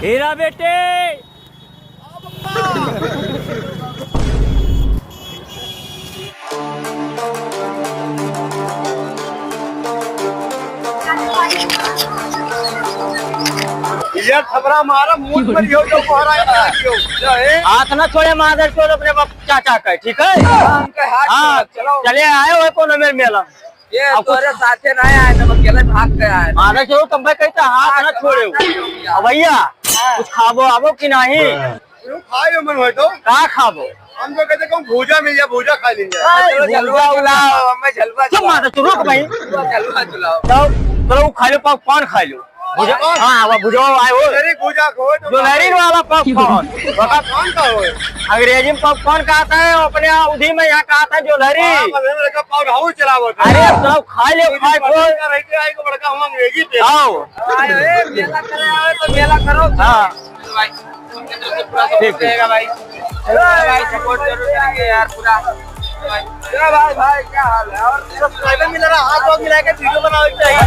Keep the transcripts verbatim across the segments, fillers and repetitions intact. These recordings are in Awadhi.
हीरा बेटे। ये थपरा मारा, मुंह पर यो जो कोहरा है, यो, जो है। हाथ ना छोड़े मादर चोद अपने बाप चाचा का, ठीक है? हाँ, उनके हाथ हाँ, छोड़, चलो। चले आए हो कोनो मेरे मेला। ये अब कुछ तोरे साथे ना आए, तब अकेले भाग के आए। मादर चोद, तब मैं कहता हाथ ना छोड़े हो। हाँ, अब भैया, हाँ। कुछ खाबो आबो कि नहीं? हाँ। खाए मन होए तो। का खाबो? हम तो कहते कहूँ भूजा मिल जाए, भूजा खा लीजिए। अरे, भूजा झलुआ उलाओ। खिलाओ, हमें झलुआ चुप खिलाओ। मार, तू रुक भाई। झलुआ खिलाओ। तो, तो खा लो, पॉपकॉर्न खा लो। भूजा, पॉपकॉर्न? हाँ, वो भूजा आए हो। अरे, भूजा को तो जो लहरी वाला पॉपकॉर्न। पॉपकॉर्न का हो? अंग्रेजी में पॉपकॉर्न कहता है, अपने उधी में यहाँ कहता है जो लहरी। हाँ, मतलब, लड़का पावर हाउस चलावत है। अरे, तो खा ले, पूरी खा लो। पसंद का रहते आए को बड़का हुआ अंग्रेजी पे। आओ। आए, ए, मेला करे आवे तो मेला करो। हाँ। भाई, सबके तरफ से पूरा support ठीक, ठीक। रहेगा भाई। चलो भाई, support जरूर करेंगे यार पूरा। चलो भाई, भाई, क्या हाल है? और subscriber मिल रहा, हाथ वाथ मिला के video बनावे के चाहिए।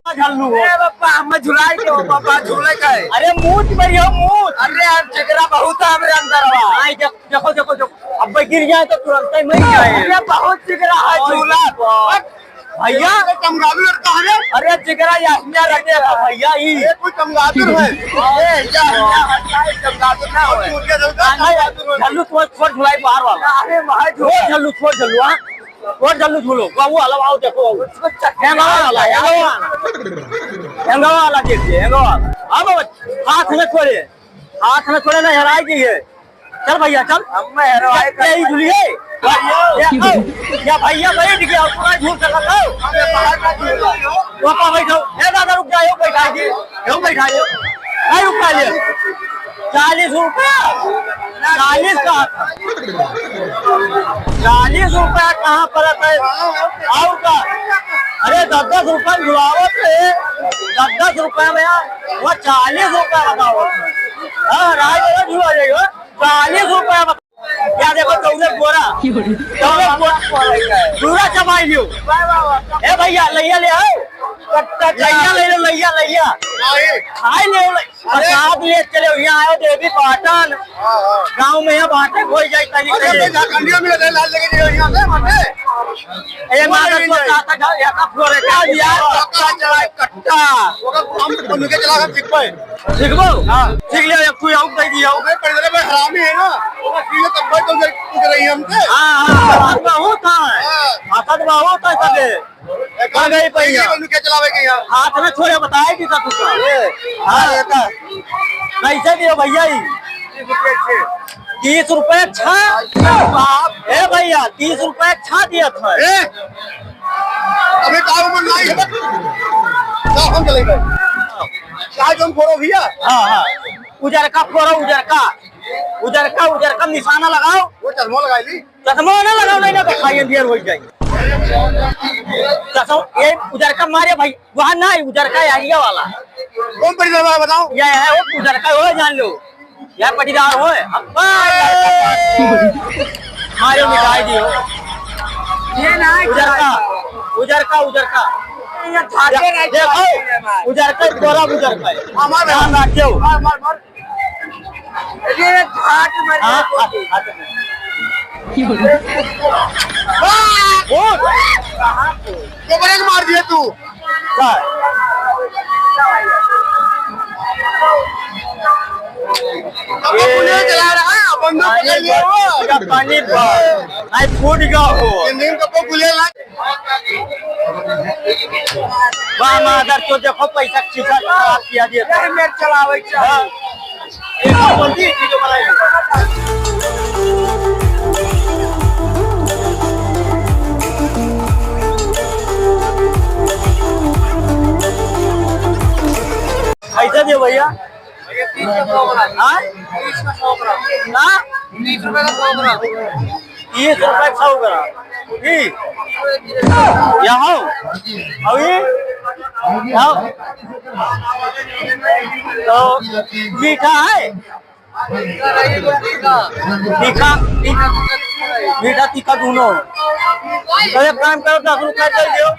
झल्लू हो। ए बापा, हम झुलाई के हो, बापा, झूले का है। अरे मूत भैया, मूत। अरे यार, जिगरा बहुत है हमरे अंदर बा। आई, देख, देखो, देखो, देखो। अब गिर जाए तो तुरंत ही मर जाए। अरे बहुत जिगरा है, झूला। भैया। ये चमगादड़ लड़का है रे। अरे जिगरा, यहाँ रख दे भैया, ई। ये कोई चमगादड़ है। ए, या, या, हटाए, चमगादड़ ना हो। और चूतिया झलका, हाँ, नहीं, चमगादड़ है। झल्लू छोड़, छोड़ झुलाई बाहर वाला। अरे भाई, छोड़ झल्लू, छोड़ झल्लू, हाँ। छोड़ झल्लू झूलो। बाबू, हलवा आओ, देखो, आओ। उसको चक्कर हेंगा वाला, हेंगा वाला। हेंगा वाला देखिए, हेंगा वाला। अब हाथ में छोड़े, हाथ में छोड़े ना, हेराई गई है। चल भैया, चल। हम में हेरो आए ए, ए, ई झूलिए। भैया। या, आओ। या भैया, बैठ गया, पूरा झूल सकत हो। हम ये बाहर का झूल रहे हो। पापा बैठो। ए दादा, रुक जाओ, बैठा जी। यो बैठा जी। नहीं रुका ले। चालीस रुपया। चालीस का। चालीस रुपया कहाँ पर आता है? और का? अरे, दस दस रुपया में झुलावत है। दस दस रुपया में यार, वो चालीस रुपया बताओ। हाँ, राय झुला जाएगा। चालीस रुपया बता। या देखो, चौदह बोरा। चौदह बोरा। पूरा चबाई लियो। ए भैया, लइया ले आओ। लइया ले लो, लइया, लइया। खाई ले लो। प्रसाद ले चले, यहाँ आयो देवी पाटन। हाँ, हाँ। गाँव में यहाँ बाटे कोई जाई तनी अरे, से। मैं झारखंडिया में ले लाल लेके जाइए, यहाँ से, वहाँ से। ए, वो मादर नहीं तो जाए। चाहता था, या का फोड़े का यार, यार। पक्का चलाए, कट्टा। ओकर हम उनके चला के सीख पाए। सीखबो? हाँ। सीख ले, एक कोई आउट दे दिया। मैं पढ़ रहे, मैं हरामी है ना। ओकर सीधे तब भाई तो उधर पूछ रही है हमसे। हाँ, हाँ, हाथ में होता है। हाँ। हाथ में होता है तबे। एक आ गई पहिया। पहिया उनके चलावे के यहाँ। हाथ में छोड़े बताए कि सब कुछ। ये, हाँ। हाँ, ये का। कैसे दियो भैया ई? तीस रुपये छः। तीस रुपये छः? बाप। ए भैया, तीस रुपये छः दिया था। ए, अभी का उम्र नहीं है। का हम चले गए? चाय जौन फोड़ो भैया। हाँ, हाँ। उजरका फोड़ो, उजरका। उजरका, उजरका निशाना लगाओ। वो चश्मा लगा ली। चश्मा ना लगाओ, नहीं ना तो खाइए बियर हो जाए। चश्मा, ये उजरका मारे भाई, वहाँ ना, उजरका एरिया वाला। कौन पड़ी दरबार बताओ? ये है वो उजरका, वो जान लो। यार पटीदार होए। अब्बा, मारे मिटाई दियो। ये ना उजरका, उजरका, उजरका। ये ठाके नहीं देखो, चलाते हैं भाई। उजरका, तोरा उजरका है। हमारे ध्यान रखियो। मार, मार, मार। ये ठाट मार। हाँ, हाँ, हाँ। वाह! कहाँ को? तो ब्रेक मार दिया तू। का? अब ये पुलिस चला रहा है, बंदूक पकड़ लिया वो। पानी बा। नहीं, फूट गया हो। ये नीम का पुलिस ला। वाह, मादर चोद, देखो पैसा खींचा, खराब किया दिया। यही मेरे चलावे के चाही। हाँ। एक और बोल दी, वीडियो बनाई। कैसे दियो भैया? ये तीस का सौ ग्राम। हाँ? तीस का सौ ग्राम। ना? तीस रुपए का सौ ग्राम। तीस रुपए का सौ ग्राम। ठीक। यहाँ हो। अभी? हाँ। तो मीठा है? तीखा, तीखा, मीठा तीखा दोनों। तो एक काम करो, दस रुपया दे दो।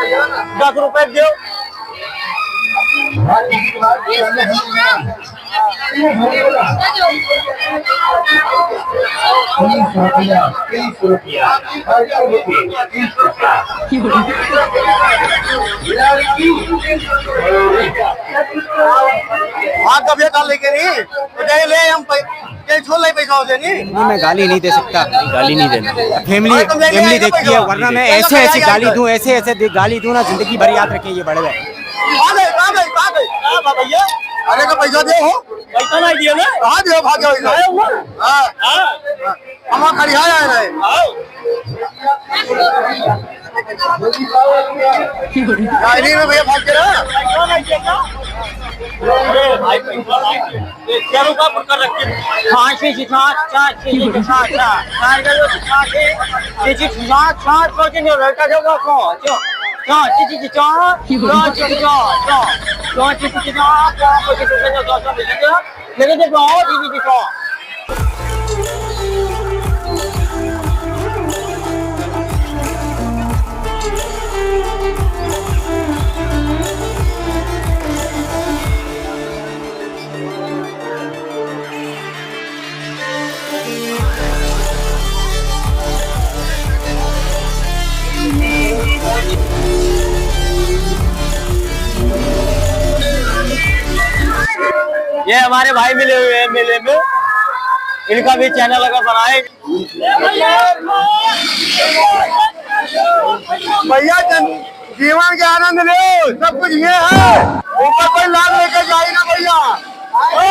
दस रुपए दियो। तीस रुपया, तीस रुपया, तीस रुपया। हाँ, कब ये डाल लेके नहीं? तो जाइए, ले हम पै-, ये छोड़ ले पैसा उसे, नहीं? नहीं, मैं गाली नहीं दे सकता। गाली नहीं देना। फैमिली, भाई, तुम ले फैमिली आइए देखती है, पैसा। वरना मैं पैसा ऐसे, ऐसे गाली दूं, ऐसे, ऐसे दे-, गाली दूं ना, जिंदगी भर याद रखें ये बड़े भाई। आ गए, आ गए, आ गए। हाँ, बाबा, ये। अरे, का पैसा दे हो? पैसा नहीं दिया ना? कहाँ दिया, भाग गया पैसा? आया हुआ? हाँ। हाँ। हम खड़िया आए रहे। आओ। डायरी में भैया भाग के ना। ये क्या रुका पुरकर रख के? पाँच से सात, सात से सात, सात। सात से सात, सात से सात, पाँच से सात, सात, पाँच से सात, पाँच से सात, सात से सात, सात से सात, सात से सात, सात से सात, सात से सात, सात से सात, सात से सात। लेकिन ये बहुत ही दिखा। ये हमारे भाई मिले हुए हैं मेले में, इनका भी चैनल अगर बनाए। भैया जन-, जीवन के आनंद लो, सब कुछ ये है, ऊपर कोई लाल लेके जाए ना भैया। ओ!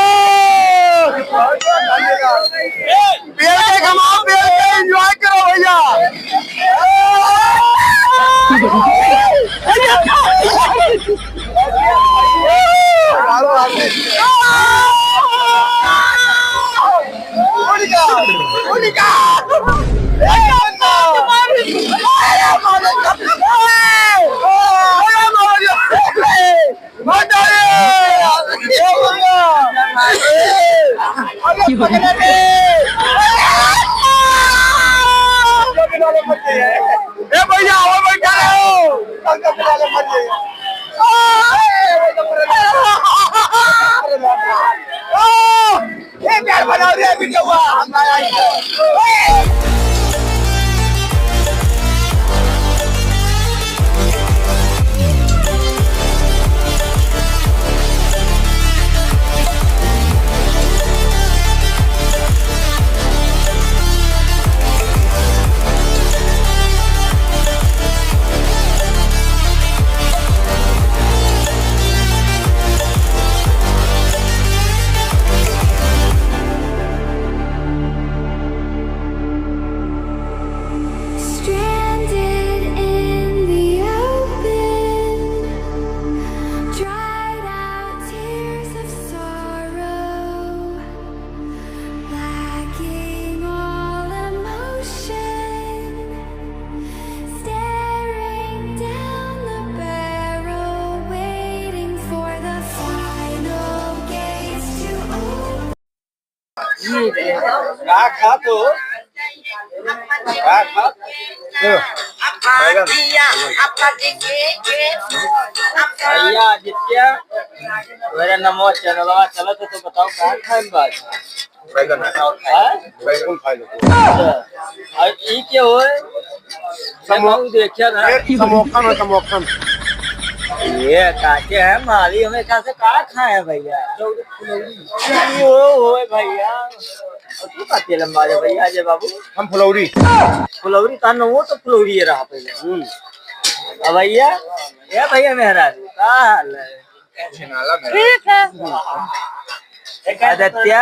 बेल के कमाओ, बेल के enjoy करो भैया। ए भैया, आओ, बैठा रहो। ए, प्यार बनाओ रे, वीडियो हुआ। Stranded in the open, dried out tears of sorrow, lacking all emotion, staring down the barrel, waiting for the final gates to open. का खात हो? का खात? बैगन। भैया आदित्य, मेरा नमो चैनलवा चलत है, तो बताओ का खाएम बात? बैगन। हाँ? बैगन खाए लो। अच्छा। और ई के होए? समो-, समो-, देखिया ना। ये समोखन है, समोखन। ये काटे है, माली हमें कहाँ से का खाए हैं भैया? फुलौरी। ई हो, होए भैया। और तू का तेल मारे भैया, अजय बाबू? हम फुलौरी। फुलौरी, तान वो तो फुलौरी ये रहा पहले। हम्म। अब भैया, ये भैया मेहरारू, का हाल है? ठीक है। आदित्य,